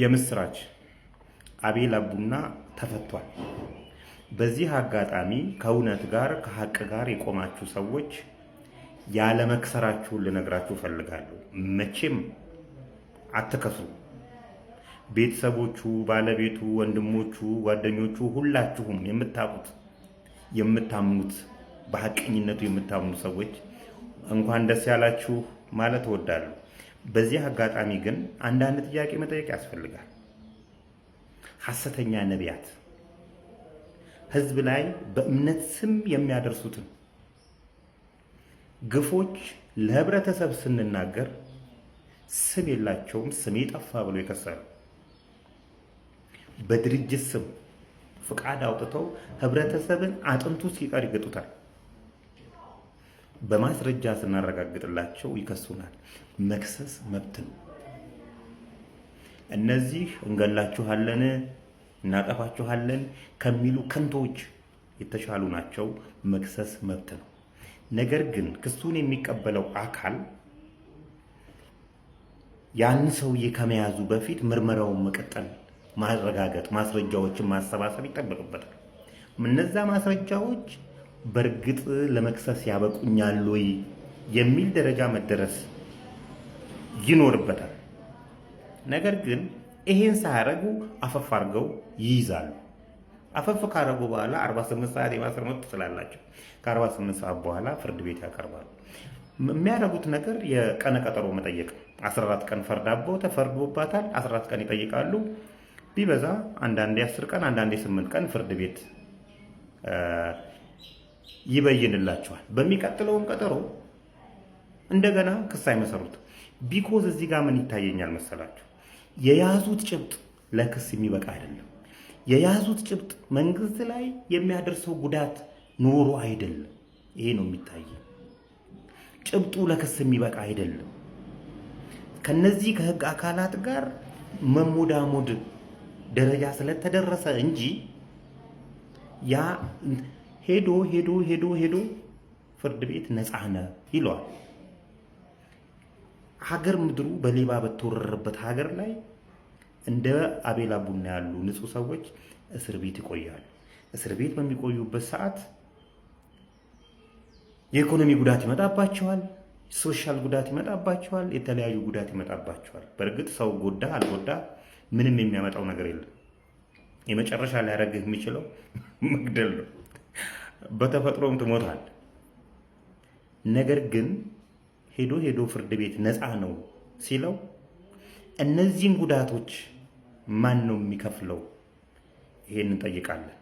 የምስራች፣ አቤል አቡና ተፈቷል። በዚህ አጋጣሚ ከእውነት ጋር፣ ከሀቅ ጋር የቆማችሁ ሰዎች ያለመክሰራችሁን ልነግራችሁ እፈልጋለሁ። መቼም አትከስሩ። ቤተሰቦቹ፣ ባለቤቱ፣ ወንድሞቹ፣ ጓደኞቹ፣ ሁላችሁም የምታውቁት፣ የምታምኑት፣ በሀቀኝነቱ የምታምኑ ሰዎች እንኳን ደስ ያላችሁ ማለት እወዳለሁ። በዚህ አጋጣሚ ግን አንዳንድ ጥያቄ መጠየቅ ያስፈልጋል። ሐሰተኛ ነቢያት ህዝብ ላይ በእምነት ስም የሚያደርሱትን ግፎች ለህብረተሰብ ስንናገር ስም የላቸውም፣ ስሜ ጠፋ ብሎ ይከሳሉ። በድርጅት ስም ፍቃድ አውጥተው ህብረተሰብን አጥንቱ ሲቀር ይገጡታል። በማስረጃ ስናረጋግጥላቸው ይከሱናል። መክሰስ መብት ነው። እነዚህ እንገላችኋለን፣ እናጠፋችኋለን ከሚሉ ከንቶች የተሻሉ ናቸው። መክሰስ መብት ነው። ነገር ግን ክሱን የሚቀበለው አካል ያን ሰውዬ ከመያዙ በፊት ምርመራውን መቀጠል፣ ማረጋገጥ፣ ማስረጃዎችን ማሰባሰብ ይጠበቅበታል። እነዛ ማስረጃዎች በእርግጥ ለመክሰስ ያበቁኛል ወይ የሚል ደረጃ መደረስ ይኖርበታል። ነገር ግን ይሄን ሳያደርጉ አፈፍ አድርገው ይይዛሉ። አፈፍ ካደረጉ በኋላ 48 ሰዓት የማሰር መብት ስላላቸው ከ48 ሰዓት በኋላ ፍርድ ቤት ያቀርባሉ። የሚያደርጉት ነገር የቀነ ቀጠሮ መጠየቅ ነው። 14 ቀን ፈርዳቦ ተፈርዶባታል። 14 ቀን ይጠይቃሉ። ቢበዛ አንዳንዴ 10 ቀን፣ አንዳንዴ 8 ቀን ፍርድ ቤት ይበይንላቸዋል። በሚቀጥለውም ቀጠሮ እንደገና ክስ አይመሰሩት። Because እዚህ ጋር ምን ይታየኛል መሰላችሁ? የያዙት ጭብጥ ለክስ የሚበቃ አይደለም። የያዙት ጭብጥ መንግስት ላይ የሚያደርሰው ጉዳት ኖሮ አይደለም። ይሄ ነው የሚታየ። ጭብጡ ለክስ የሚበቃ አይደለም። ከነዚህ ከህግ አካላት ጋር መሞዳሞድ ደረጃ ስለተደረሰ እንጂ ያ ሄዶ ሄዶ ሄዶ ሄዶ ፍርድ ቤት ነፃ ነህ ይለዋል። ሀገር ምድሩ በሌባ በተወረረበት ሀገር ላይ እንደ አቤል አቡና ያሉ ንጹህ ሰዎች እስር ቤት ይቆያሉ። እስር ቤት በሚቆዩበት ሰዓት የኢኮኖሚ ጉዳት ይመጣባቸዋል፣ social ጉዳት ይመጣባቸዋል፣ የተለያዩ ጉዳት ይመጣባቸዋል። በእርግጥ ሰው ጎዳ አልጎዳ ምንም የሚያመጣው ነገር የለም። የመጨረሻ ሊያደርግህ የሚችለው መግደል ነው። በተፈጥሮም ትሞታል። ነገር ግን ሄዶ ሄዶ ፍርድ ቤት ነፃ ነው ሲለው እነዚህን ጉዳቶች ማን ነው የሚከፍለው? ይሄን እንጠይቃለን።